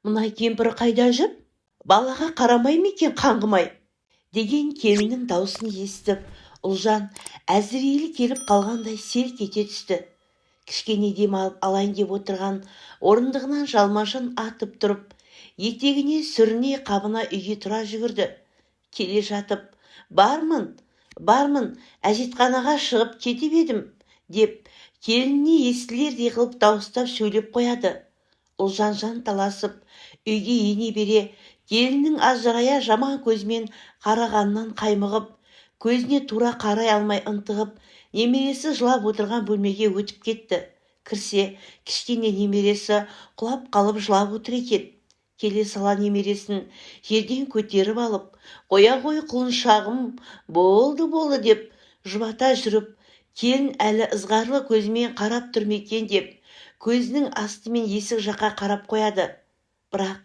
Мына кемпір қайда жүр? Балаға қарамай ма екен қаңғымай? Деген келіннің даусын естіп, Ұлжан Әзірейіл келіп қалғандай селк ете түсті. Кішкене демалып алайын деп отырған орындығынан жалма-жан атып тұрып, етегіне сүріне қабына үйге тұра жүгірді. Келе жатып: «Бармын, бармын, әжетханаға шығып кетіп едім», – деп келініне естілердей қылып дауыстап сөйлеп қояды. Ұлжан жанталасып үйге ене бере келіннің ажырая жаман көзімен қарағанынан қаймығып, көзіне тура қарай алмай ынтығып, немересі жылап отырған бөлмеге өтіп кетті. Кірсе, кішкене немересі құлап қалып жылап отыр екен. Келе сала немересін жерден көтеріп алып: «Қоя ғой, құлыншағым, болды, болды», – деп жұбата жүріп, келін әлі ызғарлы көзімен қарап тұр ма екен деп, көзінің астымен есік жаққа қарап қояды. Бірақ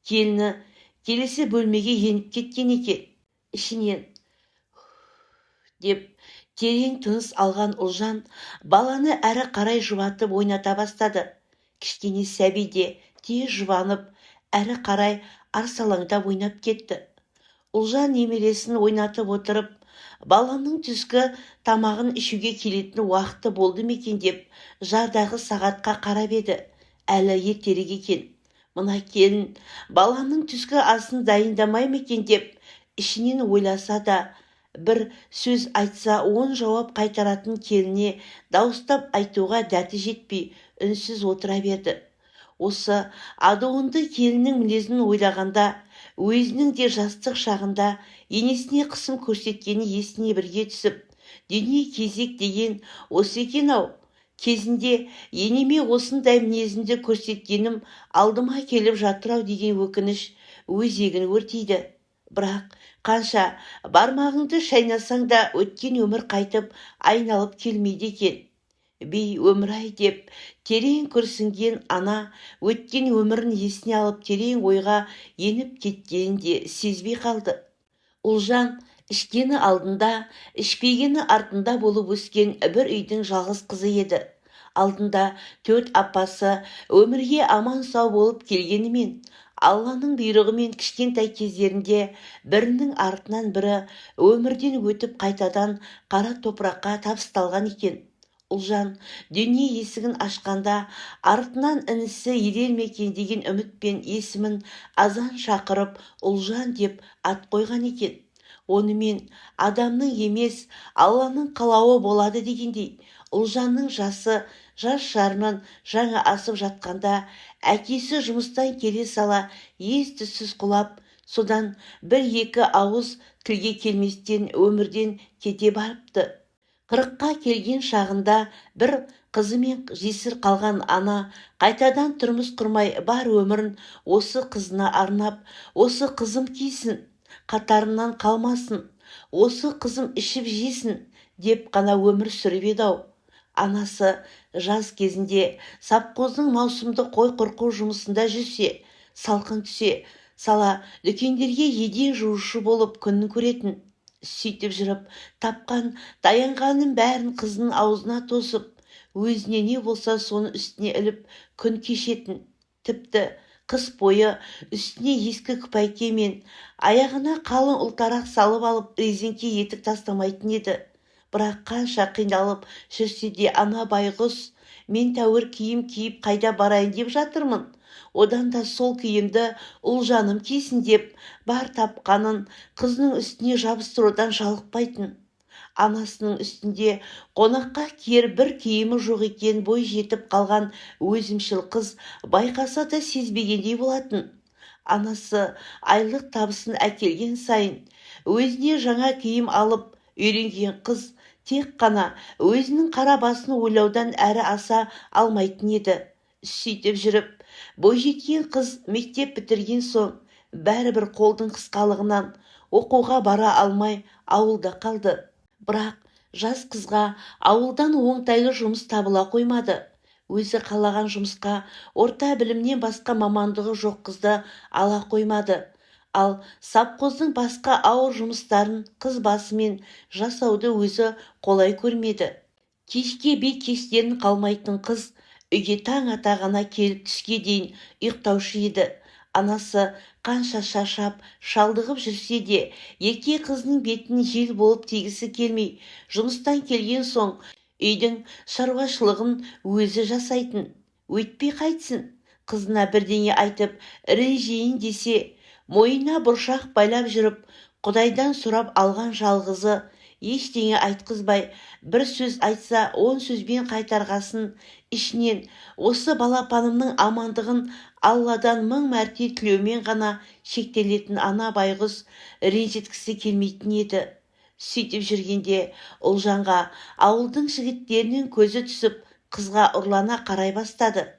келіні келесі бөлмеге еніп кеткен екен. Ішінен деп терең тыныс алған Ұлжан баланы әрі қарай жұбатып ойната бастады. Кішкене сәби де тез жұбанып, әрі қарай арсалаңдап ойнап кетті. Ұлжан немересін ойнатып отырып, баламның түскі тамағын ішуге келетін уақыты болды ма екен деп жардағы сағатқа қарап еді, әлі ертерек екен. Мына келін баламның түскі асын дайындамай ма екен деп ішінен ойласа да, бір сөз айтса 10 жауап қайтаратын келініне дауыстап айтуға дәті жетпей, үнсіз отыра берді. Осы адуынды келіннің мінезін ойлағанда, өзінің де жастық шағында енесіне қысым көрсеткені есіне бірге түсіп, дүние кезек деген осы екен-ау, кезінде енеме осындай мінезімді көрсеткенім алдыма келіп жатыр-ау деген өкініш өзегін өртейді. Бірақ қанша бармағыңды шайнасаң да, өткен өмір қайтып айналып келмейді екен. Бей өмір-ай деп терең күрсінген ана өткен өмірін есіне алып, терең ойға еніп кеткенін де сезбей қалды. Ұлжан ішкені алдында, ішпегені артында болып өскен бір үйдің жалғыз қызы еді. Алдында төрт апасы өмірге аман-сау болып келгенімен, Алланың бұйрығымен кішкентай кездерінде бірінің артынан бірі өмірден өтіп, қайтадан қара топыраққа табысталған екен. Ұлжан дүние есігін ашқанда артынан інісі ерер ме екен деген үмітпен есімін азан шақырып, Ұлжан деп ат қойған екен. Онымен адамның емес, Алланың қалауы болады дегендей, Ұлжанның жасы жас жарымнан жаңа асып жатқанда әкесі жұмыстан келе сала ес-түссіз құлап, содан бір-екі ауыз тілге келместен өмірден кете барыпты. 40-қа келген шағында бір қызымен жесір қалған ана қайтадан тұрмыс құрмай, бар өмірін осы қызына арнап, осы қызым кисін, қатарынан қалмасын, осы қызым ішіп жесін деп қана өмір сүріп еді-ау. Анасы жаз кезінде сапқоздың маусымды қой қырқу жұмысында жүрсе, салқын түсе сала дүкендерге еден жуушы болып күнін көретін. Сөйтіп жүріп тапқан таянғанның бәрін қызының аузына тосып, өзіне не болса соны үстіне іліп күн кешетін. Тіпті қыс бойы үстіне ескі күпәйке мен аяғына қалың ұлтарақ салып алып, резеңке етік тастамайтын еді. Бірақ қанша қиналып жүрсе де, ана байғұс: «Мен тәуір киім киіп қайда барайын деп жатырмын, одан да сол киімді Ұлжаным кисін», – деп бар тапқанын қызының үстіне жабыстырудан жалықпайтын. Анасының үстінде қонаққа киер бір киімі жоқ екен, бой жетіп қалған өзімшіл қыз байқаса да сезбегендей болатын. Анасы айлық табысын әкелген сайын өзіне жаңа киім алып үйренген қыз тек қана өзінің қара басын ойлаудан әрі аса алмайтын еді. Сөйтіп жүріп бойжеткен қыз мектеп бітірген соң бәрібір қолдың қысқалығынан оқуға бара алмай ауылда қалды. Бірақ жас қызға ауылдан оңтайлы жұмыс табыла қоймады. Өзі қалаған жұмысқа орта білімнен басқа мамандығы жоқ қызды ала қоймады. Ал сапқоздың басқа ауыр жұмыстарын қыз басымен жасауды өзі қолай көрмеді. Кешке бет кештерін қалмайтын қыз үйге таң ата ғана келіп, түске дейін ұйықтаушы еді. Анасы қанша шаршап, шалдығып жүрсе де, ерке қызының бетін жел болып тигісі келмей, жұмыстан келген соң үйдің шаруашылығын өзі жасайтын. Өйтпей қайтсін, қызына бірдеңе айтып ренжейін десе, мойнына бұршақ байлап жүріп, Құдайдан сұрап алған жалғызы ештеңе айтқызбай, бір сөз айтса, 10 сөзбен қайтарғасын, ішінен осы балапанымның амандығын Алладан мың мәрте тілеумен ғана шектелетін ана байғұс ренжіткісі келмейтін еді. Сөйтіп жүргенде Ұлжанға ауылдың жігіттерінің көзі түсіп, қызға ұрлана қарай бастады.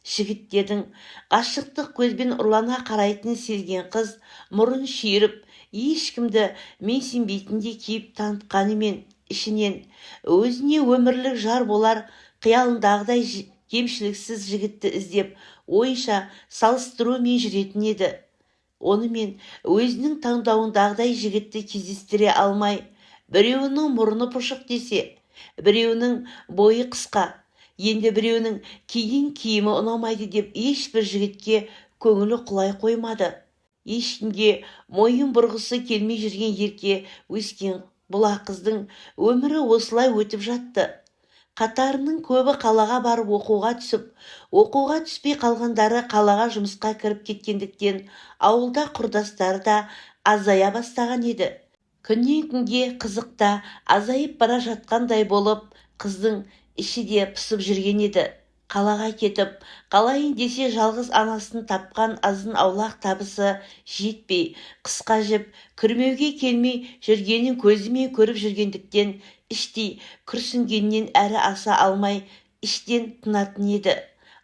Жігіттердің ғашықтық көзбен ұрлана қарайтынын сезген қыз мұрын шүйіріп, ешкімді менсінбейтіндей кейіп танытқанымен, ішінен өзіне өмірлік жар болар қиялындағыдай кемшіліксіз жігітті іздеп, ойынша салыстырумен жүретін еді. Онымен өзінің таңдауындағыдай жігітті кездестіре алмай, біреуінің мұрны пұшық десе, біреуінің бойы қысқа, енді біреуінің киген киімі ұнамайды деп ешбір жігітке көңілі құлай қоймады. Ешкімге мойын бұрғысы келмей жүрген ерке өскен бұла қыздың өмірі осылай өтіп жатты. Қатарының көбі қалаға барып оқуға түсіп, оқуға түспей қалғандары қалаға жұмысқа кіріп кеткендіктен, ауылда құрдастары да азая бастаған еді. Күннен күнге қызық та азайып бара жатқандай болып, қыздың іші де пысып жүрген еді. Қалаға кетіп қалайын десе, жалғыз анасының тапқан азын-аулақ табысы жетпей, қысқа жіп күрмеуге келмей жүргенін көзімен көріп жүргендіктен, іштей күрсінгеннен әрі аса алмай, іштен тынатын еді.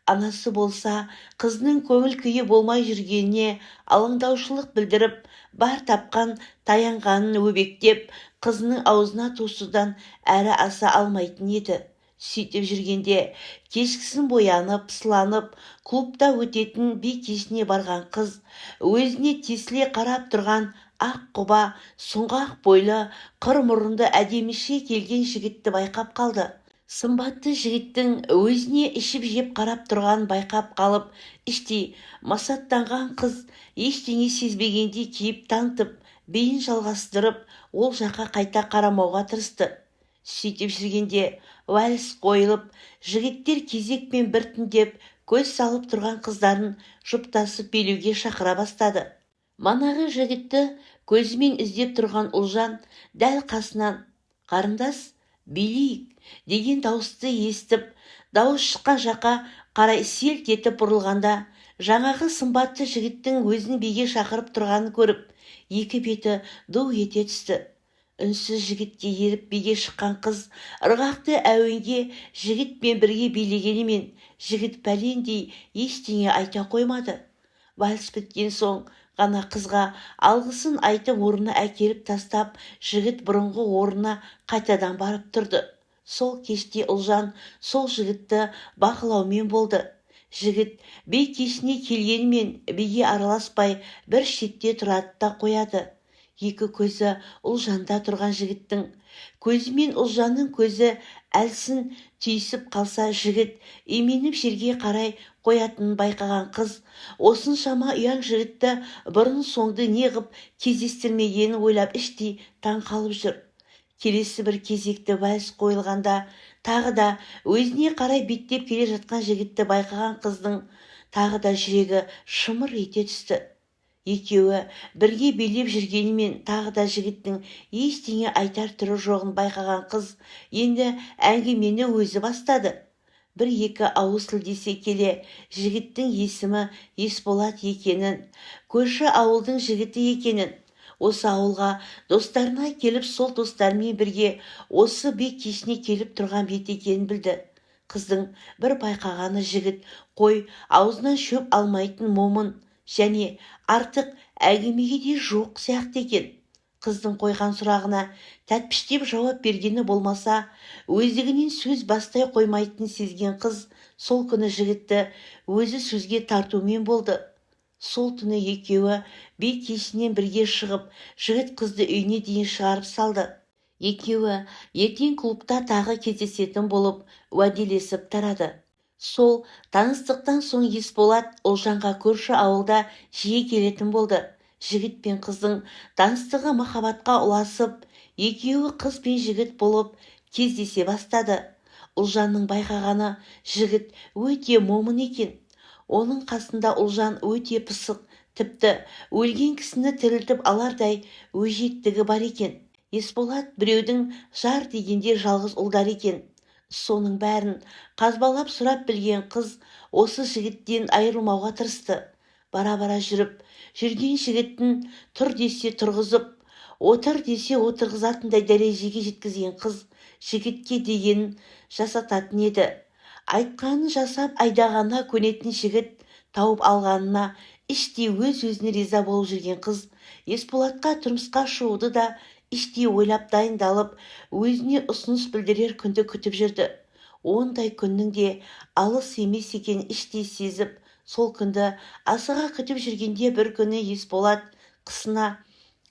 Анасы болса, қызының көңіл күйі болмай жүргеніне алаңдаушылық білдіріп, бар тапқан таянғанын өбектеп, қызының аузына тосудан әрі аса алмайтын еді. Сөйтіп жүргенде кешкісін боянып, сыланып, клубта өтетін би кешіне барған қыз өзіне тесіле қарап тұрған ақ құба, сұңғақ бойлы, қыр мұрынды әдеміше келген жігітті байқап қалды. Сымбатты жігіттің өзіне ішіп-жеп қарап тұрғанын байқап қалып, іштей масаттанған қыз ештеңе сезбегендей кейіп танытып, биін жалғастырып, ол жаққа қайта қарамауға тырысты. Сөйтіп жүргенде вальс қойылып, жігіттер кезекпен біртіндеп көз салып тұрған қыздарын жұптасып билеуге шақыра бастады. Манағы жігітті көзімен іздеп тұрған Ұлжан дәл қасынан «Қарындас, билейік!» деген дауысты естіп, дауыс шыққан жаққа қарай селт етіп бұрылғанда, жаңағы сымбатты жігіттің өзін биге шақырып тұрғанын көріп, екі беті ду ете түсті. Үнсіз жігітке еріп биге шыққан қыз ырғақты әуенге жігітпен бірге билегенімен, жігіт пәлендей ештеңе айта қоймады. Вальс біткен соң ғана қызға алғысын айтып, орнына әкеліп тастап, жігіт бұрынғы орнына қайтадан барып тұрды. Сол кеште Ұлжан сол жігітті бақылаумен болды. Жігіт би кешіне келгенімен, биге араласпай, бір шетте тұрады да қояды. Екі көзі Ұлжанда тұрған жігіттің көзімен Ұлжанның көзі әлсін түйісіп қалса, жігіт именіп жерге қарай қоятынын байқаған қыз осыншама ұяң жігітті бұрын-соңды неғып кездестірмегенін ойлап, іштей таң қалып жүр. Келесі бір кезекті вальс қойылғанда тағы да өзіне қарай беттеп келе жатқан жігітті байқаған қыздың тағы да жүрегі шымыр ете түсті. Екеуі бірге билеп жүргенімен, тағы да жігіттің ештеңе айтар түрі жоғын байқаған қыз енді әңгімені өзі бастады. Бір-екі ауыз тілдесе келе, жігіттің есімі Есболат екенін, көрші ауылдың жігіті екенін, осы ауылға достарына келіп, сол достарымен бірге осы би кешіне келіп тұрған беті екенін білді. Қыздың бір байқағаны, жігіт қой аузынан шөп алмайтын момын және артық әңгімеге де жоқ сияқты екен. Қыздың қойған сұрағына тәтпіштеп жауап бергені болмаса, өздігінен сөз бастай қоймайтынын сезген қыз сол күні жігітті өзі сөзге тартумен болды. Сол түні екеуі би кешінен бірге шығып, жігіт қызды үйіне дейін шығарып салды. Екеуі ертең клубта тағы кездесетін болып уәделесіп тарады. Сол таныстықтан соң Есболат Ұлжанға көрші ауылда жиі келетін болды. Жігіт пен қыздың таныстығы махаббатқа ұласып, екеуі қыз бен жігіт болып кездесе бастады. Ұлжанның байқағаны, жігіт өте момын екен. Оның қасында Ұлжан өте пысық, тіпті өлген кісіні тірілтіп алардай өжеттігі бар екен. Есболат біреудің жар дегенде жалғыз ұлдары екен. Соның бәрін қазбалап сұрап білген қыз осы жігіттен айырылмауға тырысты. Бара-бара жүріп, жүрген жігітін тұр десе тұрғызып, отыр десе отырғызатындай дәрежеге жеткізген қыз жігітке дегенін жасататын еді. Айтқанын жасап, айдағанына көнетін жігіт тауып алғанына іштей өз-өзіне риза болып жүрген қыз Есболатқа тұрмысқа шығуды да іштей ойлап дайындалып, өзіне ұсыныс білдірер күнді күтіп жүрді. Ондай күннің де алыс емес екенін іштей сезіп, сол күнді асыға күтіп жүргенде бір күні Есболат қысына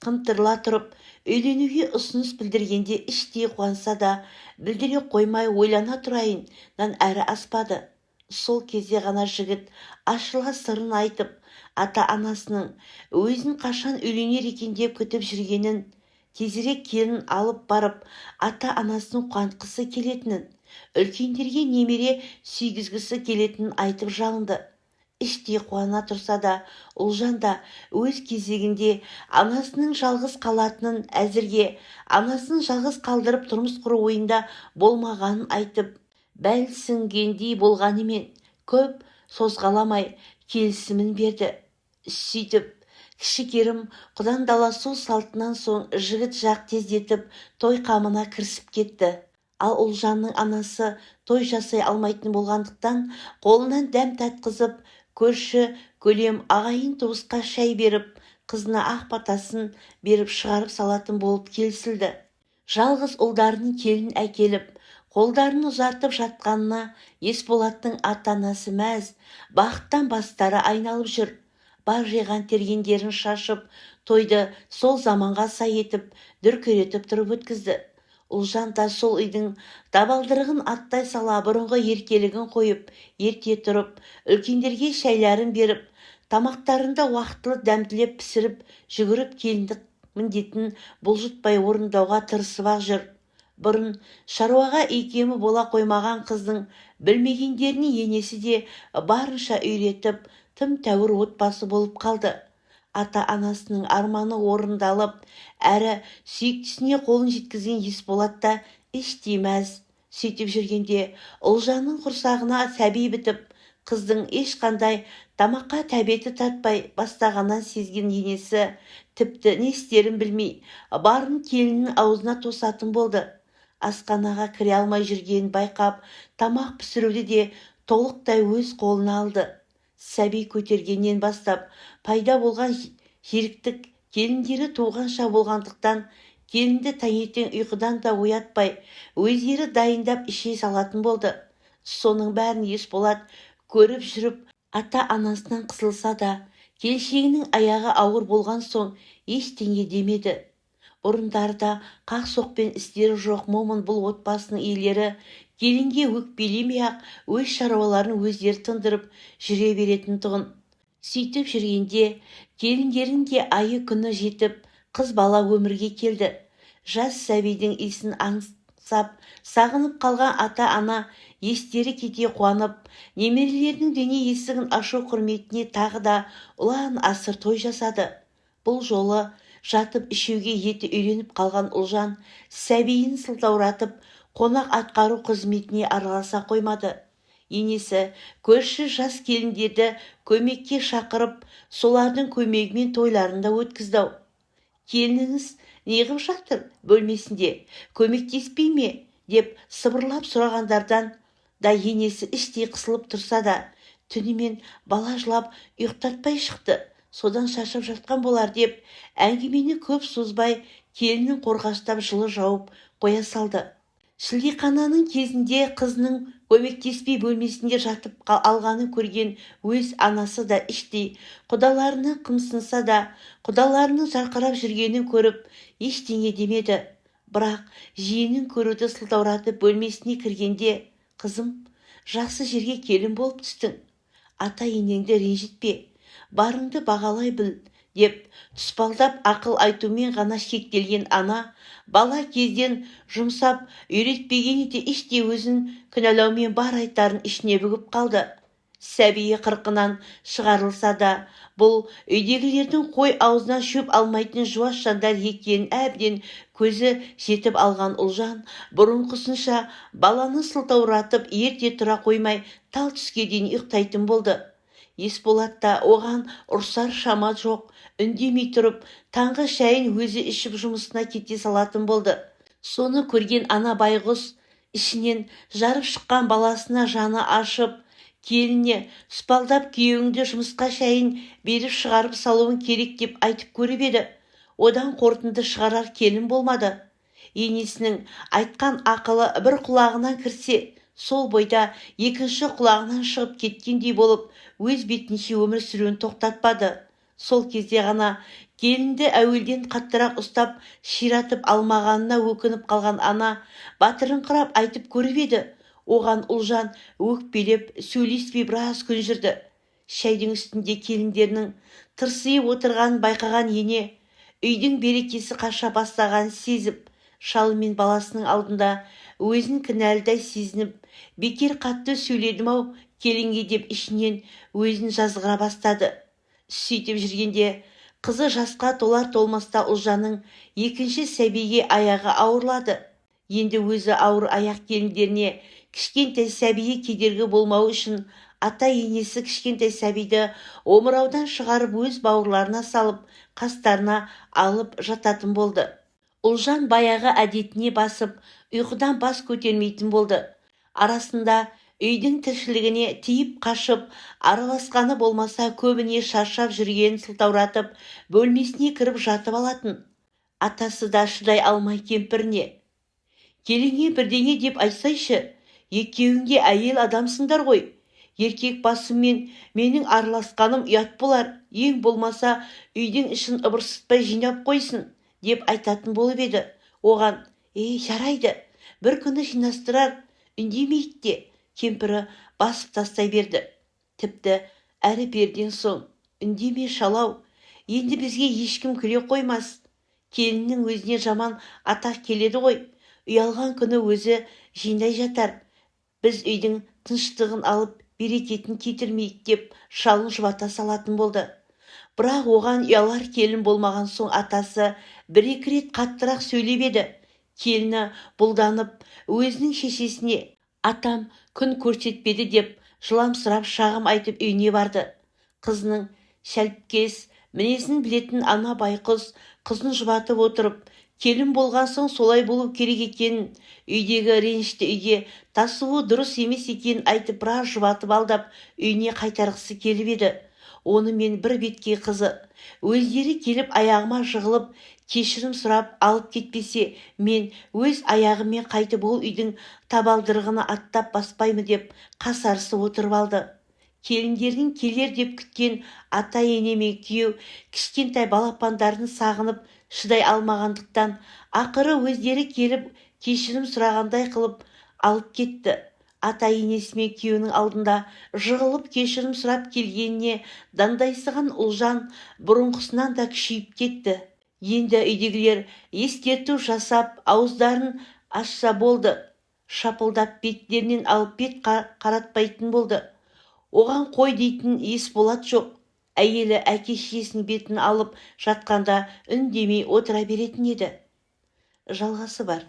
қымтырыла тұрып, үйленуге ұсыныс білдіргенде іштей қуанса да, білдіре қоймай ойлана тұрайыннан әрі аспады. Сол кезде ғана жігіт ашыла сырын айтып, ата-анасының өзін қашан үйленер екен деп күтіп жүргенін, тезірек келін алып барып, ата-анасын қуантқысы келетінін, үлкендерге немере сүйгізгісі келетінін айтып жалынды. Іштей қуана тұрса да, Ұлжан да өз кезегінде анасының жалғыз қалатынын, әзірге анасын жалғыз қалдырып тұрмыс құру ойында болмағанын айтып, бәлсінгендей болғанымен, көп созғаламай келісімін берді. Сөйтіп, кішігірім құдандаласу салтынан соң жігіт жақ тездетіп той қамына кірісіп кетті. Ал Ұлжанның анасы той жасай алмайтын болғандықтан, қолынан дәм татқызып, көрші көлем ағайын туысқа шай беріп, қызына ақ батасын беріп шығарып салатын болып келісілді. Жалғыз ұлдарының келін әкеліп, қолдарын ұзартып жатқанына Есболаттың ата-анасы мәз, бақыттан бастары айналып жүр. Бар жиған тергендерін шашып, тойды сол заманға сай етіп, дүркіретіп тұрып өткізді. Ұлжан да сол үйдің табалдырығын аттай сала бұрынғы еркелігін қойып, ерте тұрып, үлкендерге шайларын беріп, тамақтарын да уақытылы дәмділеп пісіріп, жүгіріп келіндік міндетін бұлжытпай орындауға тырысып-ақ жүр. Бұрын шаруаға икемі бола қоймаған қыздың білмегендеріне енесі де барынша үйретіп, тым тәуір отбасы болып қалды. Ата-анасының арманы орындалып, әрі сүйіктісіне қолын жеткізген Есболат та іштей мәз. Сөйтіп жүргенде Ұлжанның құрсағына сәби бітіп, қыздың ешқандай тамаққа тәбеті тартпай бастағанын сезген енесі тіпті не істерін білмей, барын келіннің аузына тосатын болды. Асханаға кіре алмай жүргенін байқап, тамақ пісіруді де толықтай өз қолына алды. Сәби көтергеннен бастап пайда болған жеріктік келіндері туғанша болғандықтан, келінді таңертең ұйқыдан да оятпай, өздері дайындап іше салатын болды. Соның бәрін Есболат көріп жүріп, ата-анасынан қысылса да, келіншегінің аяғы ауыр болған соң ештеңе демеді. Бұрындарда қақ соқпен істері жоқ момын бұл отбасының иелері келінге өкпелемей-ақ өз шаруаларын өздері тындырып жүре беретін тұғын. Сөйтіп жүргенде келіндерінің де айы күні жетіп, қыз бала өмірге келді. Жас сәбидің иісін аңсап, сағынып қалған ата-ана естері кете қуанып, немерелерінің дүние есігін ашу құрметіне тағы да ұлан асыр той жасады. Бұл жолы жатып ішуге еті үйреніп қалған Ұлжан сәбиін сылтауратып, қонақ атқару қызметіне араласа қоймады. Енесі көрші жас келіндерді көмекке шақырып, солардың көмегімен тойларын да өткізді-ау. Келініңіз неғып жатыр бөлмесінде, көмектеспей ме деп сыбырлап сұрағандардан да енесі іштей қысылып тұрса да, түнімен бала жылап ұйықтатпай шықты, содан шаршап жатқан болар деп, әңгімені көп созбай, келінін қорғаштап жылы жауып қоя салды. Шілдехананың кезінде қызының көмектеспей бөлмесінде жатып алғанын көрген өз анасы да іштей құдаларынан қымсынса да, құдаларының жарқырап жүргенін көріп, ештеңе демеді. Бірақ жиенін көруді сылтауратып бөлмесіне кіргенде, қызым, Жақсы жерге келін болып түстің. Ата-енеңді ренжітпе, барыңды бағалай біл, деп тұспалдап ақыл айтумен ғана шектелген ана бала кезден жұмсап үйретпегеніне де іштей өзін кінәлаумен бар айтарын ішіне бүгіп қалды. Сәбиі қырқынан шығарылса да, бұл үйдегілердің қой аузынан шөп алмайтын жуас жандар екенін әбден көзі жетіп алған Ұлжан бұрынғысынша баланы сылтауратып ерте тұра қоймай, тал түске дейін ұйықтайтын болды. Есболат та оған ұрсар шама жоқ, үндемей тұрып, таңғы шайын өзі ішіп, жұмысына кете салатын болды. Соны көрген ана байғұс ішінен жарып шыққан баласына жаны ашып, келініне тұспалдап, күйеуіңді жұмысқа шайын беріп шығарып салуың керек деп айтып көріп еді, одан қорытынды шығарар келін болмады. Енесінің айтқан ақылы бір құлағынан кірсе, сол бойда екінші құлағынан шығып кеткендей болып, өз бетінше өмір сүруін тоқтатпады. Сол кезде ғана келінді әуелден қаттырақ ұстап, ширатып алмағанына өкініп қалған ана батырыңқырап айтып көріп еді, оған Ұлжан өкпелеп, сөйлеспей біраз күн жүрді. Шайдың үстінде келіндерінің тырсиып отырғанын байқаған ене үйдің берекесі қаша бастағанын сезіп, шалы мен баласының алдында өзін кінәлідай сезініп, бекер қатты сөйледім-ау келінге деп ішінен өзін жазғыра бастады. Сөйтіп жүргенде қызы жасқа толар-толмаста Ұлжанның екінші сәбиге аяғы ауырлады. Енді өзі ауыр аяқ келіндеріне кішкентай сәбиі кедергі болмауы үшін ата-енесі кішкентай сәбиді омыраудан шығарып, өз бауырларына салып, қастарына алып жататын болды. Ұлжан баяғы әдетіне басып, ұйқыдан бас көтермейтін болды. Арасында үйдің тіршілігіне тиіп қашып араласқаны болмаса, көбіне шаршап жүргенін сылтауратып, бөлмесіне кіріп жатып алатын. Атасы да шыдай алмай кемпіріне: «Келінге бірдеңе деп айтсайшы, екеуің де әйел адамсыңдар ғой. Еркек басыммен менің араласқаным ұят болар, ең болмаса үйдің ішін ыбырсытпай жинап қойсын», – деп айтатын болып еді, оған: «Ей, жарайды, бір күні жинастырар, үндемейді де», – кемпірі басып тастай берді. Тіпті әрі-беріден соң: «Үндеме, шалау, енді бізге ешкім күле қоймас. Келіннің өзіне жаман атақ келеді ғой. Ұялған күні өзі жинай жатар. Біз үйдің тыныштығын алып, берекетін кетірмейік», – деп шалын жұбата салатын болды. Бірақ оған ұялар келін болмаған соң, атасы бір-екі рет қаттырақ сөйлеп еді, келіні бұлданып, өзінің шешесіне атам күн көрсетпеді деп жыламсырап шағым айтып үйіне барды. Қызының шәлпкес мінезін білетін ана байқұс қызын жұбатып отырып, келін болған соң солай болу керек екенін, үйдегі ренішті үйге тасуы дұрыс емес екенін айтып, біраз жұбатып, алдап үйіне қайтарғысы келіп еді, онымен бір бетке қызы: «Өздері келіп аяғыма жығылып, кешірім сұрап алып кетпесе, мен өз аяғыммен қайтып ол үйдің табалдырығына аттап баспаймын», – деп қасарысып отырып алды. Келіндерінің келер деп күткен ата-ене мен күйеу кішкентай балапандарын сағынып шыдай алмағандықтан, ақыры өздері келіп, кешірім сұрағандай қылып алып кетті. Ата-енесі мен күйеуінің алдында жығылып кешірім сұрап келгеніне дандайсыған Ұлжан бұрынғысынан да күшейіп кетті. Енді үйдегілер ескерту жасап ауыздарын ашса болды, шапылдап беттерінен алып, бет қаратпайтын болды. Оған қой дейтін Есболат жоқ. Әйелі әке-шешесінің бетін алып жатқанда үндемей отыра беретін еді. Жалғасы бар.